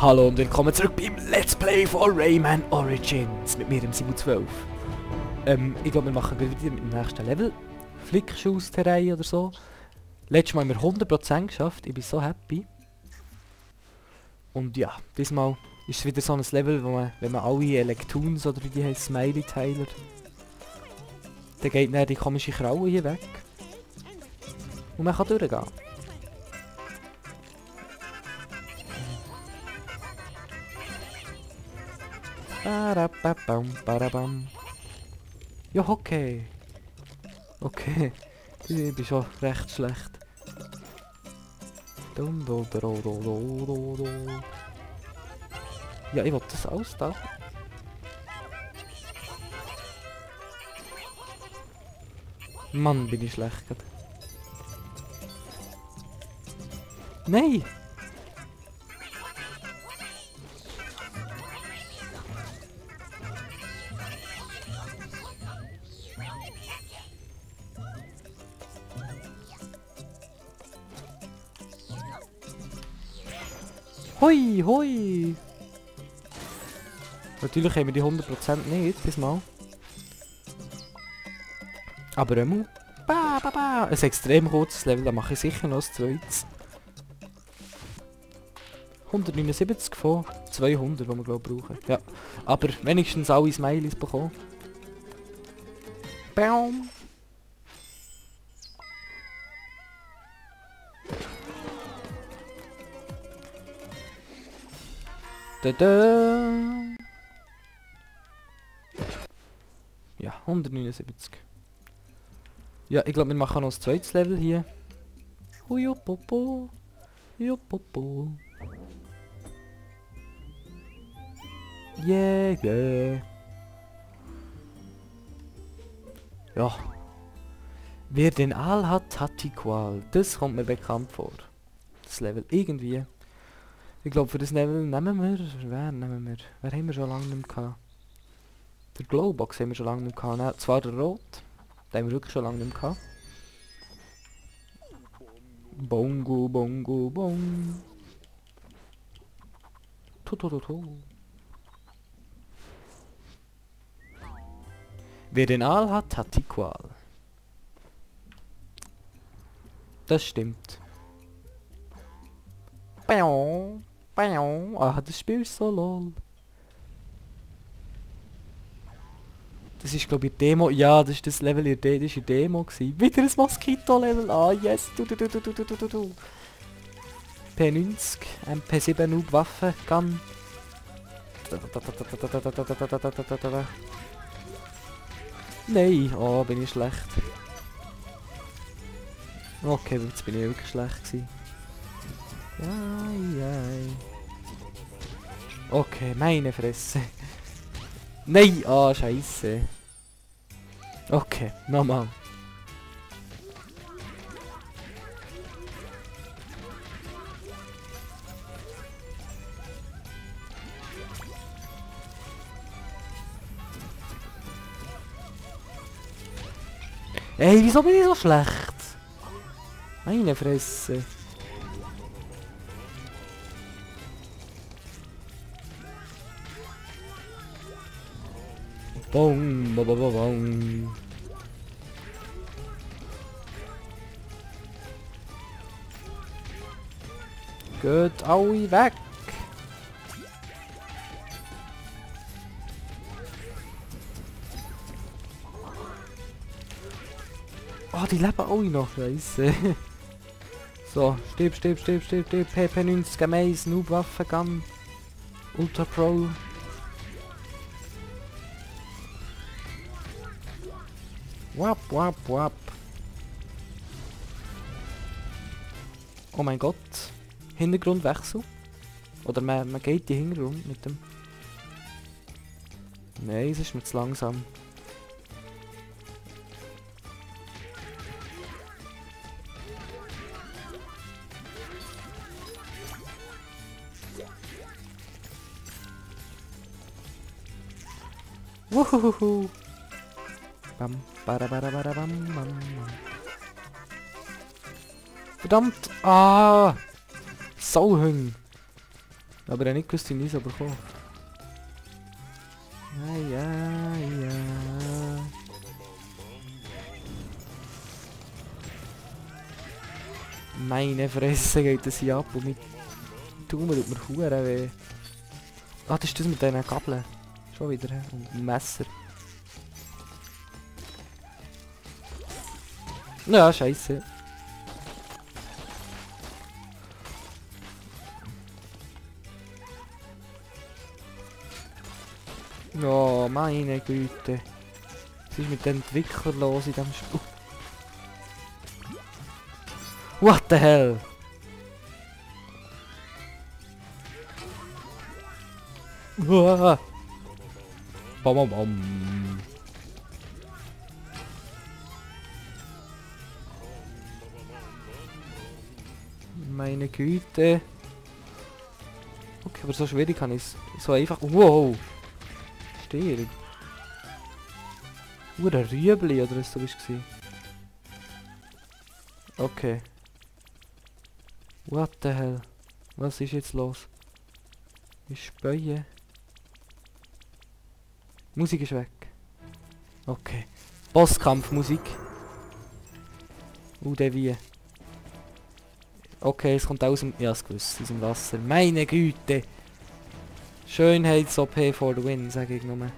Hallo und willkommen zurück beim Let's Play von Rayman Origins mit mir, dem Simon12. Ich glaube, wir machen wieder mit dem nächsten Level. Flickschusterei oder so. Letztes Mal haben wir 100% geschafft, ich bin so happy. Und ja, diesmal ist es wieder so ein Level, wo man, wenn man alle Electoons oder wie die heißen, Smiley-Teiler, dann geht dann die komische Kralle hier weg. Und man kann durchgehen. Barabam. Ja, okay. Okay. Ich bin schon recht schlecht. Ja, ich will das alles da. Mann, bin ich schlecht. Nein! Hoi, hoi! Natürlich haben wir die 100% nicht, diesmal. Aber ein extrem kurzes Level, da mache ich sicher noch ein zweites. 179 von 200, die wir glaube ich brauchen. Ja, aber wenigstens alle Smileys bekommen. Baum! Tada! Ja, 179. Ja, ich glaube, wir machen noch ein zweites Level hier. Huiupopo. Huiupopo. Yeah, yeah. Ja. Wer den Aal hat, hat die Qual. Das kommt mir bekannt vor. Das Level irgendwie. Ich glaube, für das Level nehmen wir... Wer nehmen wir? Wer haben wir schon lange nicht mehr gehabt? Der Glowbox haben wir schon lange nicht mehr gehabt. Zwar der Rot. Den haben wir wirklich schon lange nicht mehr gehabt. Bongo, bongo, bong. Tu. Wer den Aal hat, hat die Qual. Das stimmt. Ah, das Spiel ist so lol. Das ist glaube ich Demo. Ja, das ist das Level in der Demo gewesen. Wieder ein Moskito-Level. Ah, yes. Du. P90, MP7 Noob Waffe, Gun. Nein, oh, bin ich schlecht. Okay, jetzt bin ich wirklich schlecht gewesen. Okay, meine Fresse. Nein! Ah, scheiße. Okay, nochmal. Ey, wieso bin ich so schlecht? Meine Fresse. Bong, bong. Geht alle weg. Oh, die leben alle noch, scheiße. So, stirb. PP90, Gamais, Noob Waffe, Gun. Ultra Pro. Wap. Oh mein Gott. Hintergrundwechsel. Oder man geht die Hintergrund mit dem... Nein, es ist mir zu langsam. Wuhuhuhu. Bam. Bam. Verdammt! Ah! Sauhüng! Aber er nicht gewusst, wie ich es bekommen. Ja. Meine Fresse geht das hier ab und mit Daumen tut mir Huren weh. Ah, das ist das mit diesen Gabeln. Schon wieder, hä? Und ein Messer. Ja, scheiße. Oh, meine Güte. Was ist mit den Entwicklern los in diesem Spiel? What the hell? Uah. Bam, bam, bam. Meine Güte. Okay, aber so schwierig kann ich es. So einfach. Wow! Stirb. Ein Rüebli oder was du bist gewesen? Okay. What the hell? Was ist jetzt los? Ich spähe. Musik ist weg. Okay. Bosskampfmusik. Der wie. Okay, es kommt aus dem... Ja, es gewusst, aus dem Wasser. Meine Güte! Schönheits-OP for the win, sage ich nur.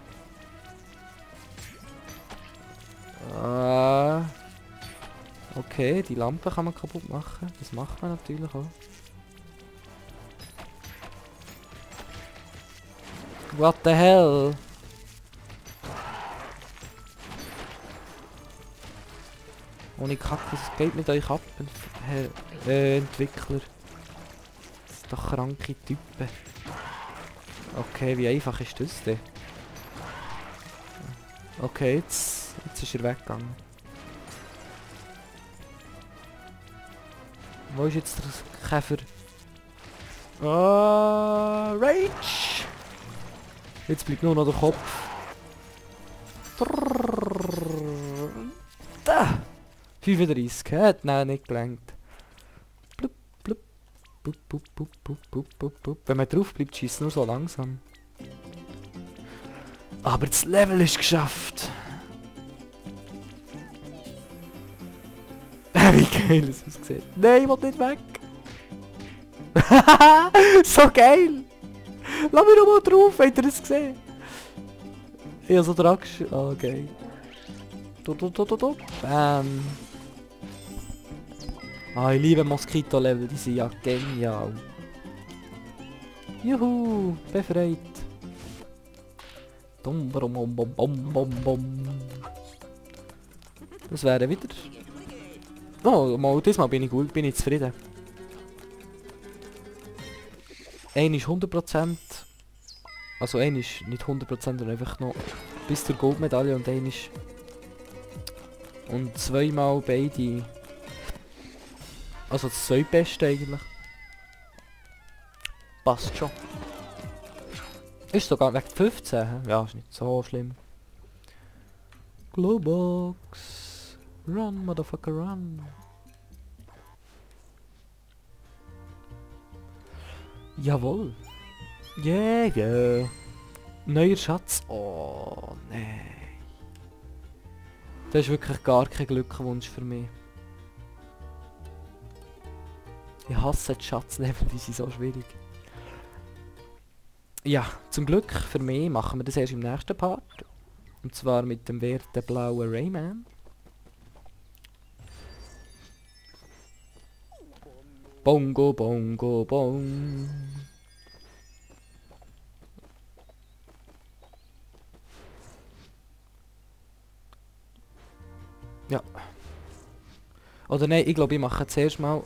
Okay, die Lampe kann man kaputt machen. Das macht man natürlich auch. What the hell? Ohne Kacke, was geht mit euch ab, Entwickler? Das sind doch kranke Typen. Okay, wie einfach ist das denn? Okay, jetzt ist er weggegangen. Wo ist jetzt der Käfer? Rage! Jetzt bleibt nur noch der Kopf. Da! 35, hat nein, nicht gelangt. Blub, blub, blub, blub, blub, blub, blub, blub, blub. Wenn man drauf bleibt, schießt es nur so langsam. Aber das Level ist geschafft. Wie geil es aussieht. Nein, ich will nicht weg. So geil. Lass mich noch mal drauf, habt ihr das gesehen? Ich hab so dran ah, geil. Bam. Ah, ich liebe Moskito-Level, die sind ja genial. Juhu, befreit. Dum, bum, bum, bum, bum, bum, bum. Das wäre wieder... Oh, mal, diesmal bin ich gut, bin ich zufrieden. Ein ist 100%. Also ein ist nicht 100%, sondern einfach noch bis zur Goldmedaille und ein ist... Und zweimal beide... Also das zweitbeste eigentlich. Passt schon. Ist sogar weg 15. Ja, ist nicht so schlimm. Glowbox. Run, motherfucker, run. Jawohl. Yeah. Neuer Schatz. Oh, nein. Das ist wirklich gar kein Glückwunsch für mich. Ich hasse die Schatzlevel, die sind so schwierig. Ja, zum Glück für mich machen wir das erst im nächsten Part. Und zwar mit dem werten blauen Rayman. Bongo, bongo, bong. Ja. Oder nein, ich glaube, ich mache zuerst mal...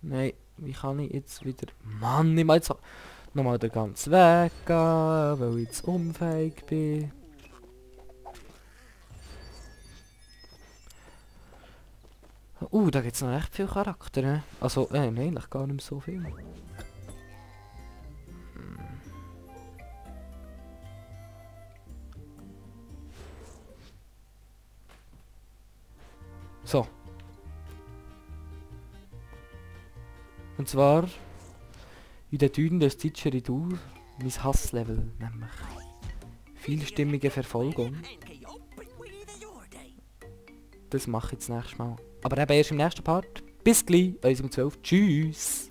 Nein, wie kann ich jetzt wieder... Mann, ich mache jetzt nochmal den ganzen Weg gehen, weil ich jetzt unfähig bin. Da gibt es noch recht viel Charakter, ne? Also, nein, eigentlich gar nicht mehr so viel. So. Und zwar in den Dünen des Didgeridoo mein Hasslevel, nämlich vielstimmige Verfolgung. Das mache ich jetzt nächstes Mal. Aber eben erst im nächsten Part. Bis gleich, unserem 12. Tschüss!